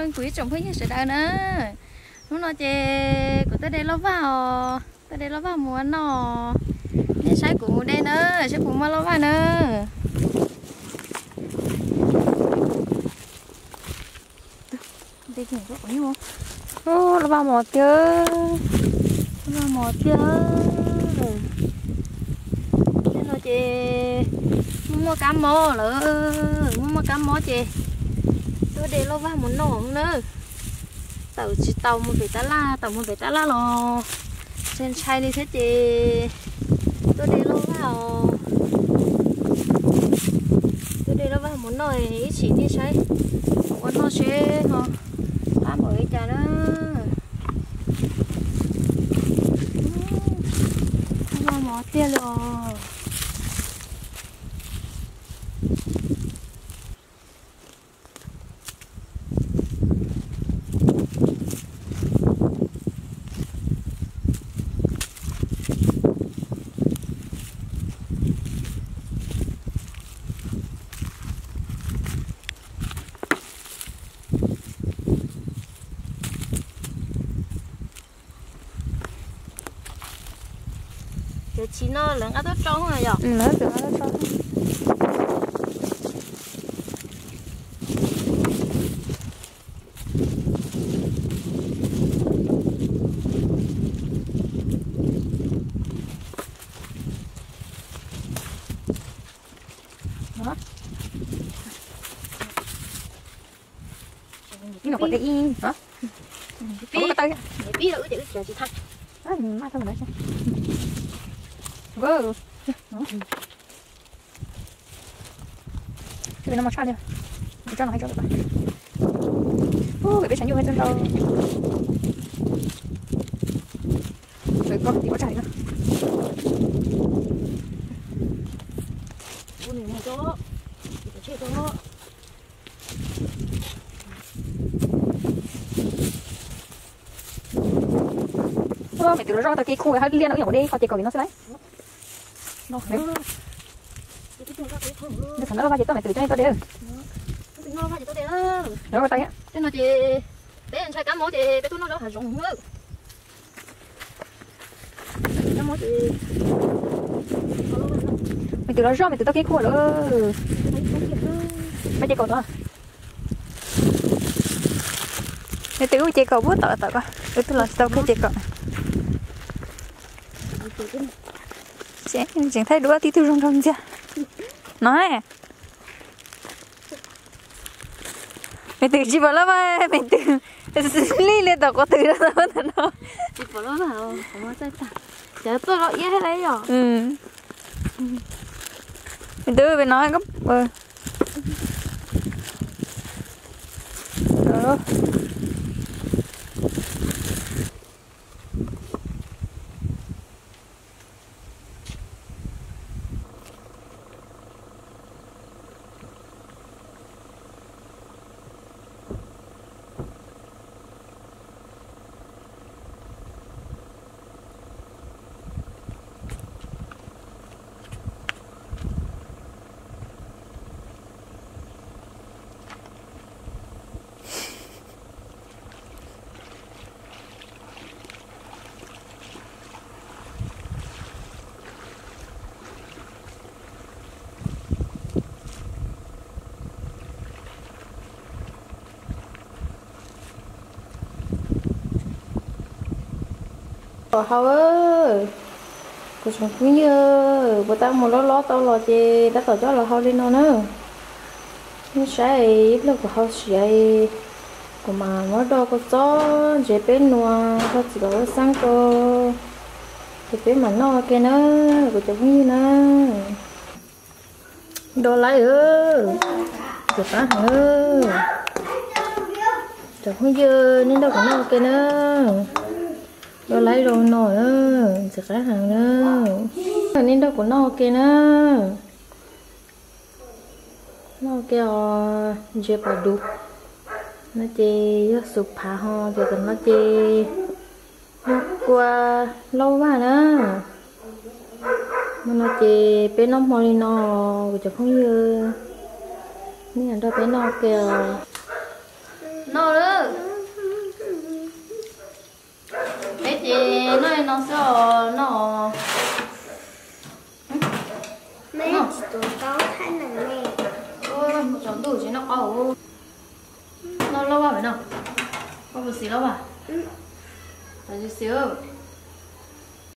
Kuv ib tsoom phooj ywg sawv daws na, hnub no ces kuv tuaj de lauj vag os, tuaj de lauj vag mus ua noj. Nej saib kuv mus de na, saib kuv muaj lauj vag na. Lauj vag mos tiag, lauj vag mos tiag. Tej no ces muaj muaj kab mob lawm, muaj muaj kab mob ces tuaj de lauj vag mus noj na. Tawm tsis tau mus pem tab laj, tawm mus pem tab laj los ntshai ntshai li thiab ces tuaj de lauj vag os. Tuaj de lauj vag mus noj ib chim nej saib ua noj seb ho qab npaum li cas na. Lauj vag mos tiag li os. Cov tshis no lawv nqa tuaj tsau yom? Lawv twb nqa tuaj tsau. Pib los kom tias ib hov. Pib, pib los wb ces wb tsis thaij. Maj thaj mas. Wow. Twb no mas tshaj li. Kuv tso no hais tso lawm. Ub, peb sav nyuj hais txog nrau. Lawv koj tim ua tshaj li no. Ub, me twb los zoj tau kev khu hab liaj no wb yuav mus de qhov ces kaum li no xwb lauj. Nws txhav noj vaj ces tuaj me twb coj tuaj de. Lawv ua tau thiab. Tej no ces peb ntshai kab mob ces peb tuaj noj zaub hav zoov. Me twb los zoj me twb tau kev khu lawm. Peb ces kaum tod. Me twb ces kaum pub tom tom ko. Wb twb los tsis tau kuj ces kaum. Tseem thaij duab tib tug zoo nraug ntxiag no. Me twb tsis pom lauj vaj, me twb xws li li tom qhov twg rau ntawm no. Tsis pom lauj vaj, qhov muag txaij tag. Cov tuaj los iab thiab lauj yom. Me twb pem no. Los hau, kuv tsoom phooj ywg, puas tab mus lob lob tau los ces tab tom coj los hau li no na. Nej saib ib pliag kuv hau siav, kuv mam muab do kua txob ntsev peb nua, koj txiv kom lub xeeb kau, ces peb mam noj ua ke na, kuv cov phooj ywg na. Do laib, txiv qab heev. Cov phooj ywg, nej nrog kuv noj ua ke na. Do laib zoo no, txiv qab heev na. Nej nrog kuv noj ua ke na. Noj ua ke os, ntses pas dub. No ces yog xuv phav ho, ces tam no ces yog kua lauj vaj na. No ces peb noj hmo li no, kuv cov phooj ywg, nej nrog peb noj ua ke os. Noj lawm. Noj li no xwb os, noj. Noj. Tsaus ntuj tsis noj qaub. Noj lauj, vaj no. Koj puas xis lauj, vaj? Xis.